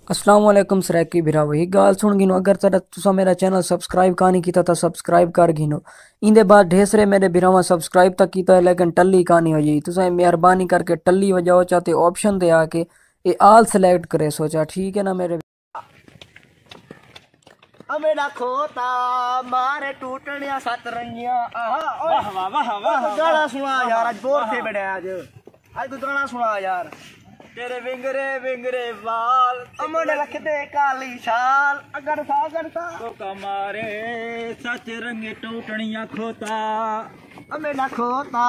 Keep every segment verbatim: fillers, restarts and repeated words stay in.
السلام علیکم سرائیکی بھراوو، ہک ڳالھ سُݨ گھنو، اگر تہاݙا، تساں میرا چینل سبسکرائب کائنی کیتا تاں سبسکرائب کر گھنو۔ ایندے بعد ڈھیر سارے میرے بھراواں سبسکرائب تاں کیتا ہے، لیکن ٹلی کائنی ہوئی۔ تساں مہربانی کر کے ٹلی وڄاؤ چا تے آپشن تے آ کے اے آل سلیکٹ کریسو چا، ٹھیک ہے نا میرے؟ امے ݙا کھوتا مارے ٹوٹݨیاں ست رنگیاں۔ آہا، اوئے۔ واہ، واہ، واہ، واہ، کوئی گانا واہ۔ سُݨا یار، اڄ بور تھی ٻیٹھے اڄ۔ اڄ کوئی گانا سُݨا یار۔ تیرے ونگرے ونگرے وال۔ امے ݙا رکھ دے کالی شال۔ اگر سا، اگر سا۔ کوکا مارے ست رنگی ٹوٹݨیاں کھوتا۔ امے ݙا کھوتا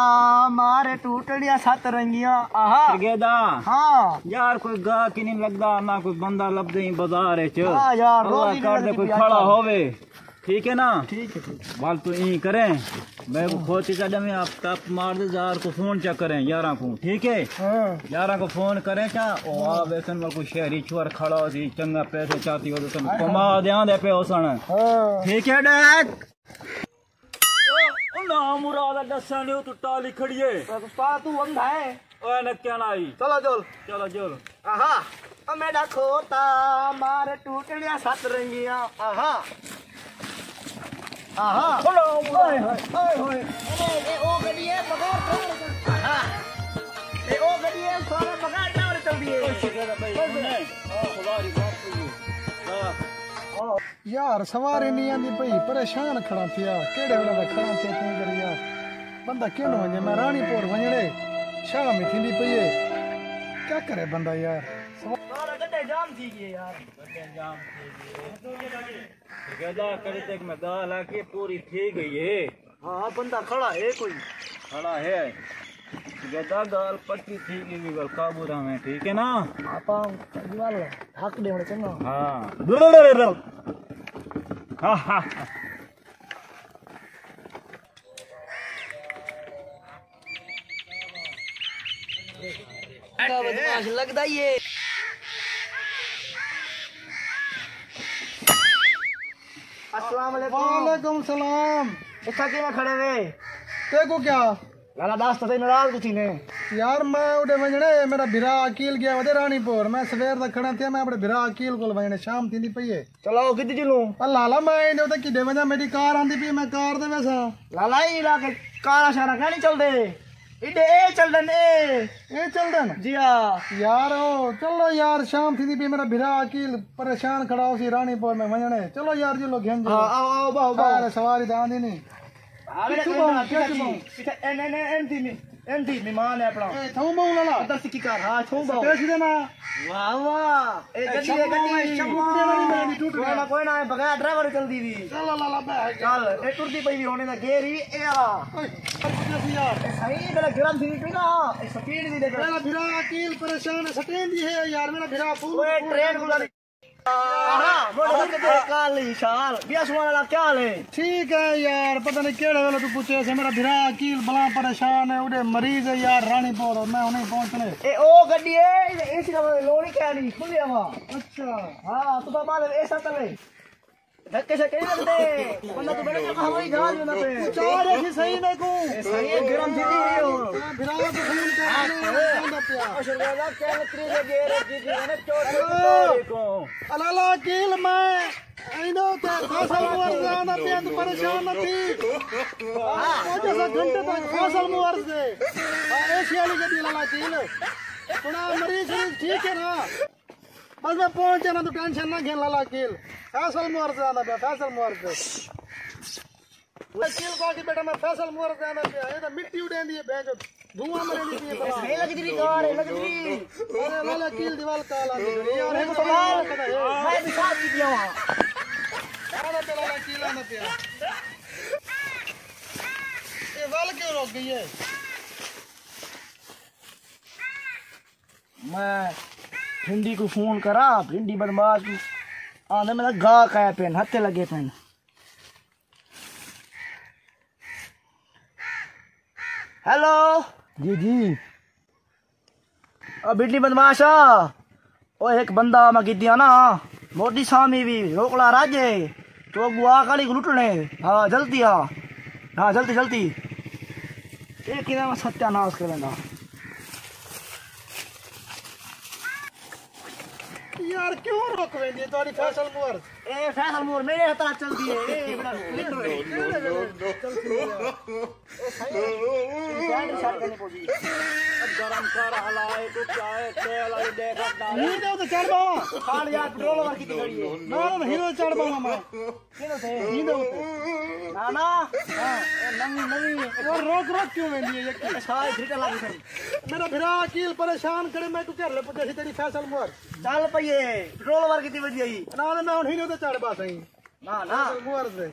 مارے ٹوٹݨیاں ست رنگیاں۔ آہا۔ شاگردا۔ ہاں۔ یار کوئی گاہک ہی نہیں لڳدا، نہ کوئی بندہ لبھدے ہی بازار وچ۔ ہاں یار، اللہ روزی نہیں کر دے لڳدی کوئی پئی کھڑا اڄ۔ ہووے۔ ٹھیک ہے نا؟ ٹھیک ہے، ٹھیک ہے۔ ول توں ایں کریں، میں کو کھوتی چا ݙیویں، آپ ٹپ مار دے، یار کو فون چا کریں، یاراں کو، ٹھیک ہے؟ ہاں۔ یاراں کو فون کریں چا، او آ ویسن ول کوئی شہری چھوہر کھڑا ہوسی، چنڳا پیسے چاتی ہو تے تن ہاں، کما ہاں۔ دیاں دے پئے ہوسن۔ ہاں۔ ٹھیک ہے ݙیکھ۔ او نامراد ݙسݨ ݙیو، توں ٹالی کھڑی ہے۔ استاد، توں اندھا ہے؟ اوئے نکیا نہ آئی۔ چلو جول۔ چلو جول۔ آہا۔ او میݙا کھوتا مار ٹوٹݨیاں ست رنگیاں۔ آہا۔ آہا۔ اوئے ہوئے، اوئے ہوئے۔ اے، اے او گݙی ہے بغیر ڈرائیور چل-، آہا۔ اے او گݙی ہے سارے بغیر ڈرائیور چلدی ہے۔ اوئے شکر ہے بھائی، سن ہے۔ سواری بات ہوئی ہے۔ ہاں۔ یار، سواری نہیں آندی پئی، پریشان کھڑا تھیا، کیڑھے ویلے دا کھڑا تھیا، کیوں کری یار؟ بندہ کینوں ونڄے؟ میں راݨی پور ونڄݨے، شام ہی تھیندی پئی ہے، کیا کرے بندہ یار؟ سارا گڈے جام تھی ڳئے یار۔ گڈے جام تھی ڳئے۔ گدا کری تے میں ڳالھ آ کے پوری تھی ڳئی ہے۔ ہاں، بندہ کھڑا ہے کوئی۔ کھڑا ہے۔ گدا ڳالھ پکی تھی ڳئی، ول قابو رہویں، ٹھیک ہے نا؟ آپاں ول حق ݙیوݨے چنڳا۔ ہاں۔ ہاں، ہاں۔ بدمعاش لڳدا ہی ہے۔ السلام علیکم۔ وعلیکم السلام۔ اتھاں کیویں کھڑے وے؟ تیکوں کیا؟ لالا، ݙس تاں صحیح، ناراض کیوں تھیندے؟ یار، میں اوݙے ونڄݨے، میݙا بھرا عقیل ڳیا ودے راݨی پور۔ میں سویر دا کھڑا تھیا، میں اپݨے بھرا عقیل کول ونڄݨے، شام تھیندی پئی ہے۔ چلو، کدی چلوں؟ او لالا، میں ایندے اتے کݙے ونڄاں، میݙی کار آندی پئی، میں کار تے ویساں۔ لالا، ایں علاقے کاراں شاراں کائنی چلدے۔ ایݙے اے چلدن اے۔ اے چلدن؟ جی ہاں۔ یار، او، چلو یار، شام تھیندی پئی، میݙا بھرا عقیل پریشان کھڑا ہوسی، راݨی پور میں ونڄݨے۔ چلو یار، جلو گھن جلو۔ ہاں، آؤ، آؤ، ٻہو، ٻہو۔ خیر، سواری تاں آندی نہیں۔ ہاں، پچھوں ٻہو، پچھوں ٻہو۔ اے، اے، اے، اے، اے، اے، اے، اے، اے، مہمان ہے اپݨا۔ اے، تھوں ٻہو لالا۔ ادھر سے کی کر، ہاں، تھوں ٻہو۔ پیسے دینا۔ واہ، واہ۔ اے اے، گݙی، اے، شمع، گݙی۔ شمع۔ ٹوٹ ڳیا، ٹوٹ ڳیا۔ کوئی نہ، کوئی نہ، بغیر ڈرائیور چلدی وی۔ چل، لالا، بہ گیا۔ چل، اے ٹردی پئی وی ہوݨے دا گیر ہی، اے آ۔ اوئے، اوئے، کجھ اسی یار۔ اے سائیں، اے ذرا گرم تھی پئی نا، اے سپیڈ دی ݙیکھ۔ میݙا بھرا عقیل پریشان ہے، سٹین دی ہے یار، میݙا بھرا فون، اوئے، فون ٹرین کر۔ کوں آہا، موٹر سائیکل تے کالی شال۔ ٻیا سوہݨا والا، کیا حال ہے؟ ٹھیک ہے یار، پتہ نہیں کیڑھے ویلے توں پچھے سے، میݙا بھرا عقیل بلا پریشان ہے، اوݙے مریض ہے یار، راݨی پور، میں ہݨے پہنچݨے۔ اے او گݙی ہے، اے سی دا لوڑ ہی کیا نہیں، کھلی ہوا۔ اچھا۔ ہاں، تساں ٻاہر اے سی تلے۔ دھکے شکے نہیں لڳدے۔ بندہ توں بڑے جگہ ہوائی جہاز ویندا پئے۔ چار ایسی صحیح میکوں۔ اے صحیح ہے، گرم تھی ڳئی ہے ہݨ۔ ہاں، بھرا کوں فون کر، آندا پیا۔ او شہزادہ، کیا نکری لڳی ہے، جی، جی، ہے نا، چوٹ ہیلو۔ کو۔ الالا عقیل، میں اینو تے فیصل مورز آندا پیا، توں پریشان نہ تھی۔ ہاں، پنج سات گھنٹے تک فیصل مورز دے۔ ہاں، اے سی والی گݙی الالا عقیل۔ تھوڑا مریض شریض ٹھیک ہے نا؟ بس میں پہنچ جانا، توں ٹینشن نہ گھن لالا عقیل۔ فیصل مورز آندا پیا، فیصل مورز۔ عقیل کو آکھی بیٹھا میں فیصل مورز آندا پیا، اے تاں مٹی اݙیندی ہے، بھینچو دھواں مریندی پئی ہے۔ صحیح لڳدی پئی کار ہے، لڳدی۔ ارے لالا عقیل دی ول کال آندی پئی یار، میں تو سوال، میں بھی ساتھ کی ڳیا ہاں۔ آندا پیا لالا عقیل آندا پیا۔ اے ول کیوں رک ڳئی ہے؟ میں بھنڈی کوں فون کراں، بھنڈی بدمعاش کوں آندے میݙا گاہک آئے پئن، ہتھے لڳے پئن۔ ہیلو۔ جی، جی۔ او بھنڈی بدمعاشا، او ہک بندہ میں کیتی آ نا، موٹی سامی وی، روکڑا راجے، تو اڳوں آ کالی کوں لٹݨے۔ ہاں، جلدی آ۔ ہاں، جلدی، جلدی۔ اے کیویں میں ستیاناس کریندا۔ یار، کیوں رک ویندی ہے تہاݙی فیصل موور؟ اے فیصل موور میݙے ہتھاں چلدی ہے، اے میݙا سپلنٹر ہے۔ گرم کر، ہلائے، ڈکائے، تیل والی ڈیک ہٹا۔ نہیں تے اتھے چڑھ پاواں۔ کھڑ یار، پٹرول ورگی تے کھڑی ہے۔ نہ، نہ، ہیرو چڑھ پاواں میں۔ کیڑھے تے؟ ہیرو تے۔ نہ، نہ۔ ہاں۔ اے نویں، نویں۔ یار، رک، رک کیوں ویندی ہے یکی؟ سارے جھٹا لگ سن۔ میݙا بھرا عقیل پریشان کرے، میں کوں گھر لے پڄے سی تیݙی فیصل موور۔ چل پئیے، پٹرول ورگی تے وڄی آئی۔ نہ، نہ، میں ہݨ ہیرو تے چڑھ پاساں۔ نہ، نہ۔ فیصل موور تے۔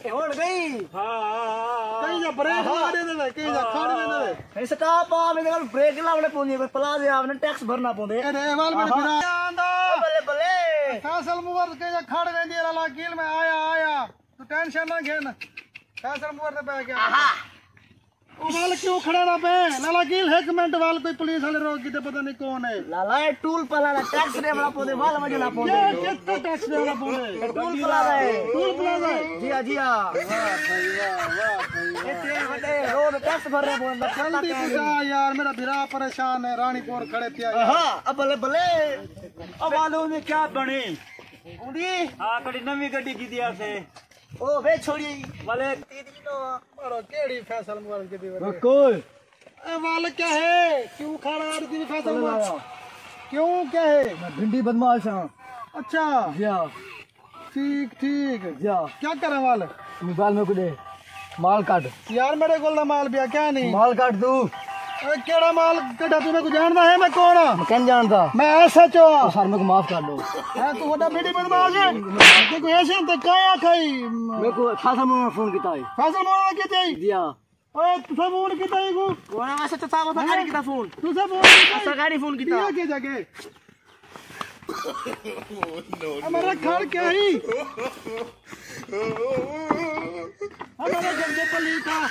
اے ہݨ ڳئی۔ ہاں۔ کہیں جا بریک لا ݙیندے وے، کہیں جا کھڑ ویندے وے۔ اے سٹاپ آ، میݙے کول بریک لاوݨے پوندی ہے، کوئی پلازے آ، میݙے ٹیکس بھرنا پوندے۔ اے ریوال میݙے آہا۔ بنا آندا۔ او بلے، بلے۔ فیصل موور کہیں جا کھڑ ویندی ہے، لالا عقیل میں آیا، آیا۔ تو ٹینشن نہ گھن۔ فیصل موور تے پہ گیا۔ آہا۔ او ول کیوں کھڑے دا پے؟ لالا عقیل، ہک منٹ ول، کوئی پولیس والے روک کیتے، پتہ نہیں کون ہے۔ لالا، اے ٹول پلازہ، ٹیکس ݙیوݨا پوندے، ول وڄݨا پوندے۔ اے کتھوں ٹیکس ݙیوݨا پوندے؟ ٹول پلازہ ہے۔ ٹول پلازہ ہے؟ جی ہاں، جی ہاں۔ واہ بھائی واہ، واہ بھائی واہ۔ اے تے وݙے روڈ ٹیکس بھرݨے پوندے، پتہ جلدی کائنی۔ پہنچا یار، میݙا بھرا پریشان ہے، راݨی پور کھڑے پیا ہے۔ ہاں، ابلے بلے۔ او والو نے کیا بݨی؟ اوندی؟ ہاں، کڑی نویں گڈی کیتی آسے۔ او وے چھوڑی۔ والے تیری نو۔ مارو، کیڑھی فیصل موور کیتی وݙی؟ کوئی۔ اے ول کیا ہے؟ کیوں کھڑا اڑ دی فیصل موور؟ کیوں کیا ہے؟ میں بھنڈی بدمعاش ہاں۔ اچھا۔ جی ہاں۔ ٹھیک، ٹھیک۔ جی ہاں۔ کیا کریں ول؟ موبائل میں کو دے۔ مال کاٹ۔ یار، میݙے کول تاں مال پیا کائنی۔ مال کاٹ تو۔ اے کیڑھا مال کڈھا؟ توں میکوں ڄاݨدا ہے میں کون ہاں؟ میں کہیں ڄاݨدا۔ میں ایس ایچ او ہاں۔ او سر، میکوں معاف کر ݙیو۔ ہاں، توں وݙا بھنڈی بدمعاش ہے۔ تیکوں ایس ایچ او تے کیا آکھا ہئی؟ میکوں فیصل موور فون کیتا ہئی۔ فیصل موور کیتا ہئی؟ جی ہاں۔ اوئے، تساں فون کیتا ہئی کو؟ کون ایس ایچ او صاحب؟ اساں کائنی کیتا فون۔ تساں فون کیتا؟ اساں کائنی فون کیتا۔ کیا کیا جا کے؟ ہمارا گھر کیا ہی؟ ہمارا گھر جو پلیت تھا۔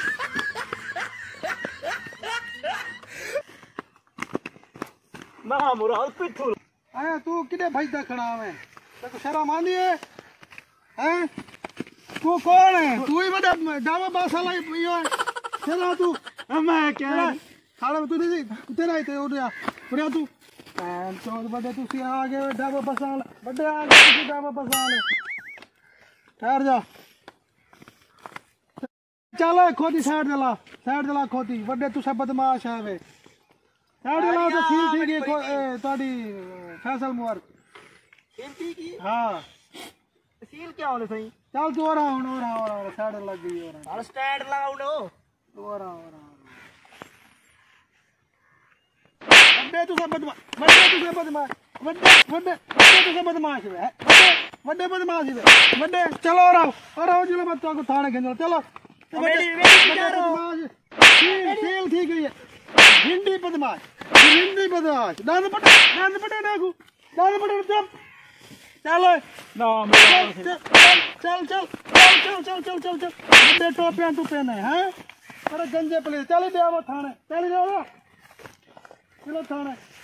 نہ مراد، پٹھو۔ اے، توں کݙے بھڄدا کھڑا ویں؟ تیکوں شرم آندی ہے؟ ہیں؟ توں کون ہے؟ توں ہی وݙا ڈاوا بس والا ہی ہے۔ شرم توں۔ میں کیا؟ تیرا، کھڑا توں نہیں، تیرا ہی تے اڑیا۔ اڑیا توں۔ بھن چود وݙے تسی آ ڳئے ڈاوا بس والا۔ وݙے آ ڳئے تسی ڈاوا بس والے۔ ٹھہر جا۔ چل کھوتی سائیڈ تے لا، سائیڈ تے لا کھوتی، وݙے تساں بدمعاش ہے وے۔ سائیڈ تے لا تے سیل تھی ڳئی کھو-، اے، تہاݙی، اے، فیصل موور۔ سیل تھی ڳئی؟ ہاں۔ سیل کیا ہوندے سئیں؟ چل توں اور آ ہݨ، اور آ، اور آ، اور آ، سائیڈ لڳ ڳئی اور آ۔ اور سٹینڈ لاؤ ݙو۔ اور آ، اور آ، اور آ۔ وݙے تساں بدما-، وݙے تساں بدمعاش، وݙے، وݙے، وݙے تساں بدمعاش وے، وݙے، وݙے بدمعاش وے، وݙے، چلو اور آؤ، اور آؤ، چلو میں تہاکوں تھاݨے گھن چلو، چلو۔ او میݙی، میݙی وݙے یارو۔ بدمعاش، سیل، سیل تھی ڳئی ہے۔ بھنڈی بدمعاش، بھنڈی بدمعاش، ݙند پٹے، ݙند پٹے ݙیکھو۔ چل بڑے چپ۔ چل اوئے۔ نہ، میرا چل، چل، چل، چل، چل، چل، چل، چل، چل۔ بڑے ٹوپیاں ٹوپے نے، ہیں؟ ارے گنجے پلے، چل دے آو تھانے، چل دے آو۔ چلو تھانے۔